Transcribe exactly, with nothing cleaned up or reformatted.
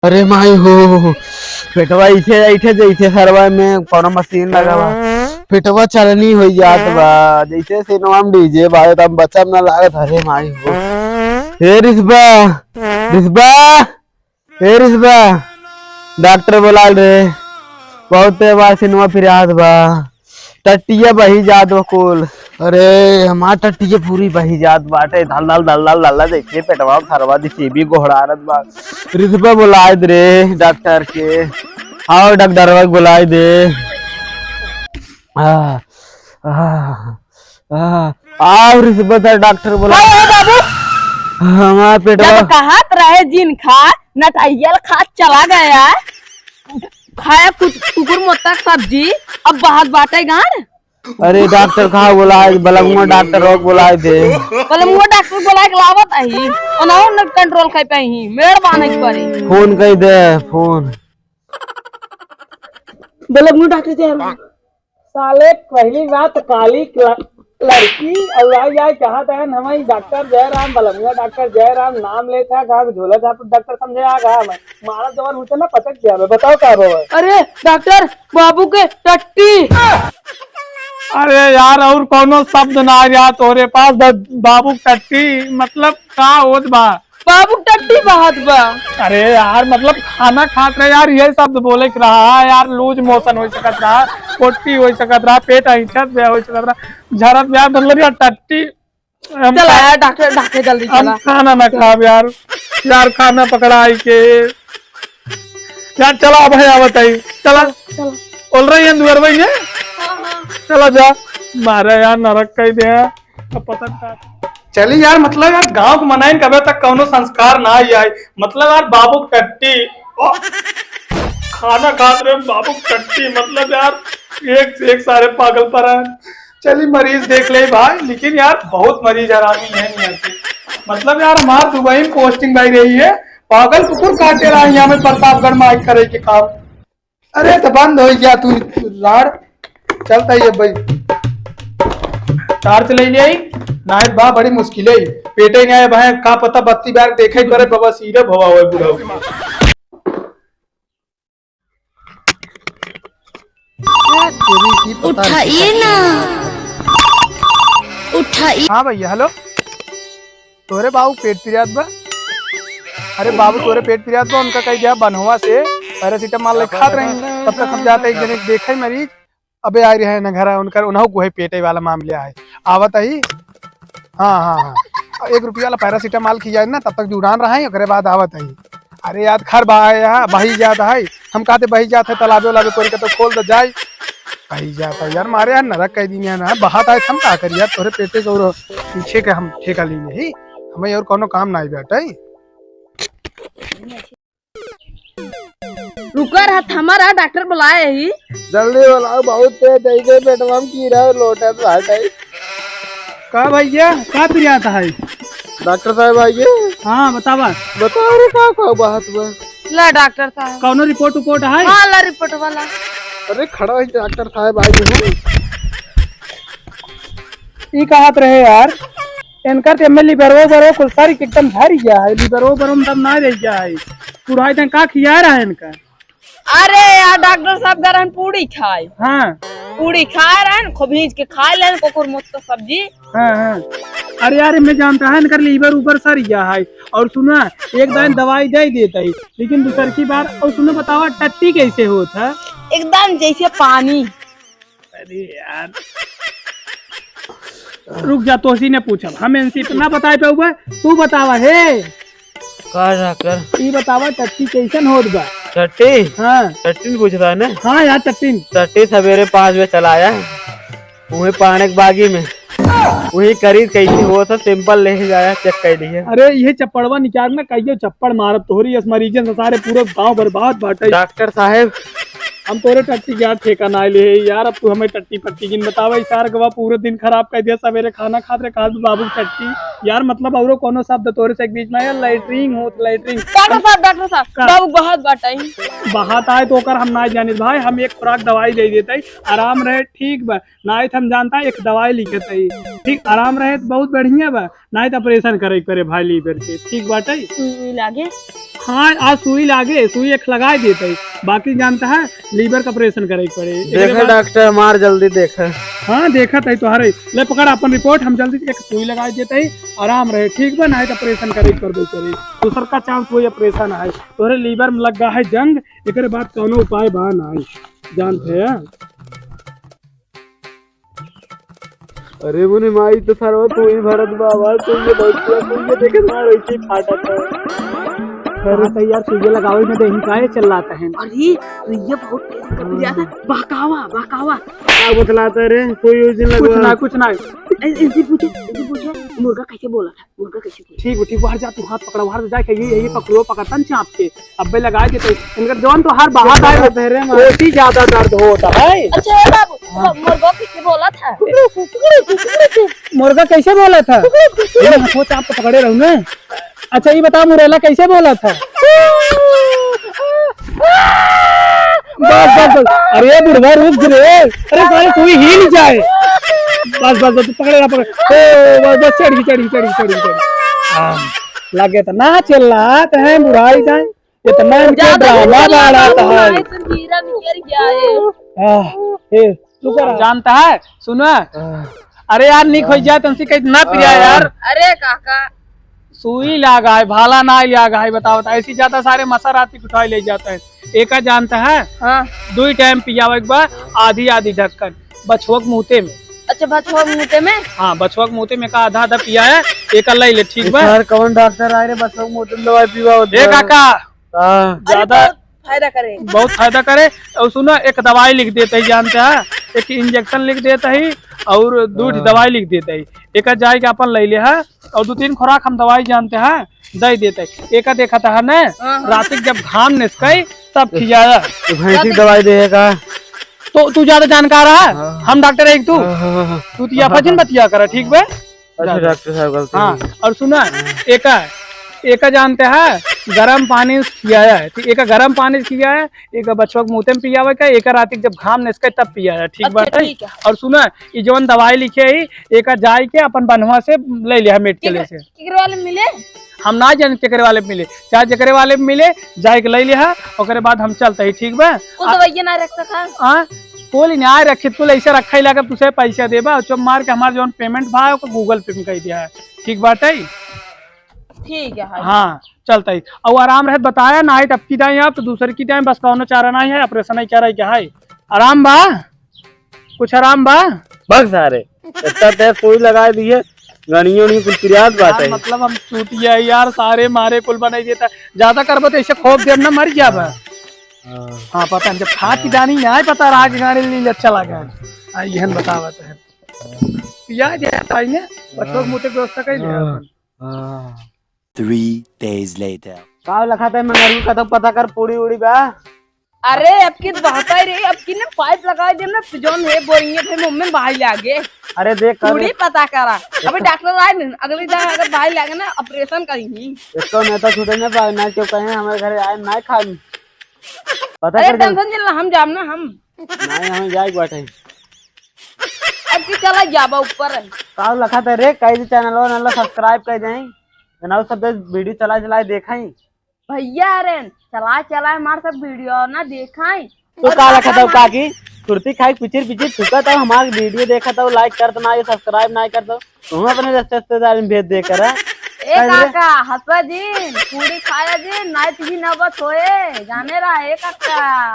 अरे माई हो, पेटवा ऐसे, ऐसे जैसे सरवा में कौनो मशीन लगा बा। पेटवा चलनी हो जात बा, जैसे सिनेमा में डीजे बा, तब बच्चा में ना लागत। अरे माई हो, हे रिसबा, रिसबा, हे रिसबा, डॉक्टर बोलाल रे, बहुते बार सिनेमा पिरात बा। टट्टिया बही जात बा कुल। अरे, हमार टट्टिया पूरी बही जात बाटे। धल धल धल धल धल, देखिए पेटवा में सरवा दिसेबी गोहरारत बा। रिसबा बुलाए दे रे डॉक्टर के। आओ डॉक्टरवा के बुलाए दे। आ, आ, आ, आओ रिसबा, डॉक्टर बुला। अरे बाबू, हमार पेटवा जब कहत रहे जिन खा, नटैयल खा चला गया। खाया कुछ कुकुर मोत्ता के सब्जी, अब बहत बाटे गान। अरे डॉक्टर कहाँ बोलाए, बलमुआ डॉक्टर रोक बोलाए दे। बलमुआ डॉक्टर बोलाए के लावत अही, ओनहु न कंट्रोल कर पाई, मेड़ बांधे के पड़े। फोन कर दे, फोन। बलमुआ डॉक्टर दे। साले पहली बात काली ल-, लड़की और आई आई कहा था हमारी डॉक्टर जयराम, बलमुआ डॉक्टर जयराम नाम लेता है, कहा झोला झाप डॉक्टर समझे आ गया मैं। मारा जवान होते ना पटक दिया मैं, बताओ का बाबा। अरे डॉक्टर, बाबू के टट्टी। अरे यार, और कौनो शब्द ना आ रहा तोरे पास, बस बाबू टट्टी, मतलब का होत बा? बाबू टट्टी बहत बा। अरे यार, मतलब खाना खात रहे यार, ये शब्द बोले के रहा यार, लूज मोशन हो सकत रहा, पोटी हो सकत रहा, पेट ऐंठत बे हो सकत रहा, झरत बे, मतलब यार टट्टी। हम चला खा-, यार, डॉक्टर, डॉक्टर जल्दी हम चला। खाना ना खाब यार, यार खाना पकड़ाई के। यार चला, अब है आवत आई, चला। चला। बोल रही है दुआर भाई ने? हाँ, हाँ। चला जा, मारे यार नरक कह दे। अब पता नहीं। चली यार, मतलब यार गाँव के मनाइन कबे तक कौनो संस्कार ना आई आई, मतलब यार बाबू टट्टी, ओ, खाना खात रहे बाबू टट्टी, मतलब यार एक से एक सारे पागल परान। चली मरीज देख ले भाई, लेकिन यार बहुत मरीज हरामी है यहाँ के। मतलब यार हमार दुबई में पोस्टिंग भाई रही है, पागल कुकुर काटे रहा यहाँ में प्रतापगढ़ में आके करे के काम। अरे तो बंद हो गया तू लाड़। चलता ही है भाई। टार्च ले ले आई, नाइट बा बड़ी मुश्किल है। पेटे नहीं आए भाई, का पता बत्ती बार देखे करे बाबा सीरे भवा होए बुढ़ऊ। ए, तेरी की पता उठाइए नहीं। ना, उठाइए। हाँ भैया, हेलो। तोरे बाबू पेट पिरात बा। अरे बाबू, तोरे पेट पिरात बा, उनका कही दिया बनवा से पैरासिटामोल लेके खात रही। तब तक हम जाते एक जने के देखे मरीज। अबे आ रहे हैं ना घर, उनकर उन्हों को है पेटे वाला मामला है। आवत ही। हाँ, हाँ, हाँ। एक रुपया वाला पैरासिटामोल खिया ना, तब तक जुड़ान रहा है, ओकरे बाद आवत ही। अरे यार, खर बहा है यहाँ, बही जात है। हम कहते बही जात है, तालाबे उलाबे कोरी का तो खोल दे जाए। बही जात है यार, मारे यार नरक कह दिन यार ना, बहात आए हम का करी यार, तोरे पेटे के और पीछे के हम ठेका ली नहीं, हमें और कोनो काम ना आई बेटा। रुकर हाथ हमारा डॉक्टर बुलाए ही। जल्दी बुलाओ, बहुत तेज दे दे, पेटवा में कीड़ा लोटत बाटे। का भैया, का पिरियात है? डॉक्टर साहब आइए। हाँ, बतावा। बताओ रे, का, का बात बा? ला डॉक्टर साहब। कौनो रिपोर्ट उपोर्ट है? हाँ, ला रिपोर्ट वाला। अरे खड़ा है डॉक्टर साहब, आइए। ई कहत रहे यार, इनकर ते एमे लिबरवा उबरवा कुल सारी एकदम झरी गया है, लिबरवा उबरवा में दम ना रह गया है। पुराई दिन का खिया रहा है इनका? अरे यार, डॉक्टर साहब गरहन पूड़ी खाए। हाँ। पूड़ी खाए रहन, खूब भींज के खाए लेन, कोकुर मोत्तो सब्जी। हाँ, हाँ। अरे यार, मैं जानता है, इनकर लिवर उबर सर गया है। और सुना, एक दान हाँ। दवाई दे देता है, लेकिन दूसर की बार, और सुना, बतावा, टट्टी कैसे होत है? एकदम जैसे पानी। अरे यार। रुक जा, तोसी ने पूछब, हम इनसे इतना बताए पे हुआ, तू बतावा हे। का डॉक्टर? ई बतावा, टट्टी कैसन होत बा? टट्टी? हाँ। टट्टी न पूछता है ना? हाँ यार, टट्टी। टट्टी सवेरे पाँच बजे चला आया, वही पाणक बागी में, वही करीब कैसे होत है, सैंपल लेके जाया, चेक कर लिया। अरे, ये चप्पड़वा निकाल ना, कहियो चप्पड़ मारत तोहरी, इस मरीजन से सारे पूरे गांव बर्बाद बाटे। डॉक्टर साहब, हम तोरे टट्टी के यार ठेका ना ले यार, अब तू हमें टट्टी पट्टी जिन बतावा। इस यार गवा पूरे दिन खराब कर दिया, सवेरे खाना खात रहे, कहा बाबू टट्टी। यार मतलब औरो कोनो शब्द तोरे से एक बीच में यार, लैट्रिन होत, लैट्रिन। डॉक्टर साहब, डॉक्टर साहब, का? बाबू बहुत बाटा ही। बात आए तो ओकर हम ना जानित भाई, हम एक खुराक दवाई दे देते ही, आराम रहे, ठीक बा। नाहीं तो हम जानता है एक दवाई लिखत ही, ठीक, आराम रहे तो बहुत बढ़िया बा, नाहीं तो ऑपरेशन करे के पड़े भाई लीवर के, ठीक बाटे। सुई लागे? हाँ, आज सुई लागे, सुई एक लगाए देते ही, बाकी जानता है लीवर का ऑपरेशन करे के पड़े। एकरे देखे बाद डॉक्टर, हमार जल्दी देखे। हाँ, देखत ही तोहरे। ले पकड़ अपन रिपोर्ट, हम जल्दी एक सुई लगाए देते ही, आराम रहे, ठीक बा, नाहीं तो ऑपरेशन करे के पड़बे करे। दूसर का चांस वही ऑपरेशन है, तोहरे लीवर में लग गया है जंग, एकरे बाद कौनो उपाय बा नाहीं, जानते हैं। अरे मुनि माई, तो सरवा तू ही भरत बाबा, तू ये बैठ गया, तू ये देखे ना, ऐसे ही फाटा था। अरे तो यार, तू ये लगावे में देही काहे चिल्लाता है? अरे, तू ये बहुत तेज कर दिया था। बहकावा, बहकावा। क्या बतलाता रे? कोई यूज नहीं कुछ लगवा। ना, कुछ ना। ऐ-, ऐसे पूछे, ऐसे पूछे, मुर्गा कैसे बोला था? मुर्गा कैसे बोला? ठीक बा, ठीक बा, बाहर जा, तू हाथ पकड़ा, बाहर जा, ये, ये पकड़ो, पकड़तन चाप के। अबे लगाए देते, इनकर जौन तो हर बाहर आए, बहरे में ओसी ज्यादा दर्द होता है। अच्छा, ए बाबू, हाँ। मुर्गा कैसे बोला था? मुर्गा कैसे बोला था? ये हाथों चाप के पकड़े रहू ना। अच्छा, ये बता, मुरेला कैसे बोला था? बस, बस, बस। अरे बुढ़वा, रुक रे। अरे सारे, तू ही हिल जाए। बस, बस, बस, पकड़े ना, पकड़े। ओ, बस, बस, चढ़ गई, चढ़ गई, चढ़ गई, चढ़ गई, चढ़ गई। हाँ, लगे तो ना चिल्लात हैं, बुढ़ाई जाए। इतना इनके ज्यादा ड्रामा नहीं बाड़ा बोला, था। नहीं तो हीरा निकल गया है। आह, ए, तू कर। जानता है, सुनो। आह। अरे यार, निक हो जाए, तुमसे कहीं ना पिया यार। अरे काका। सुई लाग है, भाला ना लाग है, बताओ, बताओ। ऐसी ज्यादा सारे मसर आती उठाई ले जाता है। एका जानता है? हाँ। दुई टाइम पियावे के बा, आधी आधी ढक्कन, बछुआ के मुँहते में। अच्छा, बछुआ के मुँहते में? हाँ, बछुआ के मुँहते में का आधा आधा पिया है, एका ले ले, ठीक बा? यार, कौन डॉक्टर आए रे, बछुआ के मुँहते में दवाई पीवा होता ए है? काका, हाँ। अरे, ज्यादा बहुत फायदा करे। बहुत फायदा करे। और सुनो, एक दवाई लिख देते ही, जानते हैं, एक इंजेक्शन लिख देते ही और दो ठी हाँ। दवाई लिख देते ही। एक जाए के अपन ले ले है और दो तीन खुराक हम दवाई जानते हैं, दे देते ही। एक देखा था ने, हाँ, हाँ। रात के जब घाम निसकाई तब खियाया। तो भैंसी की दवाई दे है का? तो तू ज्यादा जानकार है, हाँ। हम डॉक्टर है एक तू। हाँ, हाँ, हाँ। तू तो या हाँ, हाँ, भजन हाँ। बतिया कर, ठीक बे? अच्छा, ज्यादा। डॉक्टर साहब, गलती हाँ, हो गई। और सुना, हाँ। एका, एका जानते हैं, गरम पानी से खियाया है, ठीक, एका गरम पानी से खियाया है, एका बछवा के मुँहते में पियावे का, एका रात के जब घाम निसके तब पियाया है, ठीक अच्छा, बात है? ठीक है। और सुना, ये जौन दवाई लिखे है, एका जाए के अपन बनवा से ले लिया मेडिकल से। केकरे वाले मिले? हम ना जाने केकरे वाले मिले, चाहे जेकरे वाले मिले, जाए के ले लिया, ओकरे बाद हम चलते ही, ठीक बा? कुल आ, दवाइया ना रख सका? हाँ? कुल इनाय रखित, कुल ऐसे रखा ही लागे, तुसे पैसा देबा, और चुप मार के हमार जौन पेमेंट भा, ओकर Google Pay में कइ दिया है। ठीक बाटे? ठीक है, हाँ। हाँ, चलता ही। और आराम रहत बताया, ना है टपकी दाई आप, तो दूसर की दाई, बस कौनो चारा नहीं है, ऑपरेशन ही चारा ही क्या है? आराम बा? कुछ आराम बा? बक सारे, इतना तेज सुई लगाए दिए, गणियों नहीं कुछ पिरियात बात यार, है। मतलब हम चूतिया है यार, सारे मारे कुल बनाई देता। ज्यादा करबो तो ऐसे खोप देब ना, मर जाबा। हाँ। हाँ, पता नहीं, जब खा की हाँ। जानी ना आए, पता रहा कि गाड़ी ली अच्छा लगा। हाँ, यहन बतावत है। पिया जाए भाई ने, बच्चों के हाँ। मुँह तक व्यवस्था कर लिया हाँ। अपन। हाँ। Three days later। का लखा तै मंगरू का तो पता कर, पूरी उड़ी बा। अरे, अब की तो बहता ही रही, अब की ने पाइप लगा दे ना, तो जौन है बोरिंगे, फिर मुंह में बाहर लागे। अरे देख कर। पूरी पता करा। अबे डॉक्टर आए नहीं, अगली दाई अगर बाहर लागे ना, ऑपरेशन करेंगी। इसको नहीं तो छूटे नहीं पाए, ना क्यों कहें हमारे घर आए, ना खान। पता अरे कर दे। टेंशन जिन ला, हम जाम ना, हम। नहीं, हमें जाए के बाटे। अब की चला जाबा ऊपर है। का लखा तै रे, कह दे चैनल वाला सब्सक्राइब कर दें। ना सब दे वीडियो चला चला देखाई। भैया रे, चला चला हमार सब वीडियो ना देखाई। तो और का लखा तौ काकी, सुरती खाई पिचिर पिचिर थूका तौ हमार वीडियो देखा तौ, लाइक कर तना, ये सब्सक्राइब ना कर तौ, तुम अपने रिश्तेदार में भेज दे कर, हाँ? ए काका, हंसवा जी, पूरी खाया जी, नाइट की नौबत होए, जाने रहा, ए काका।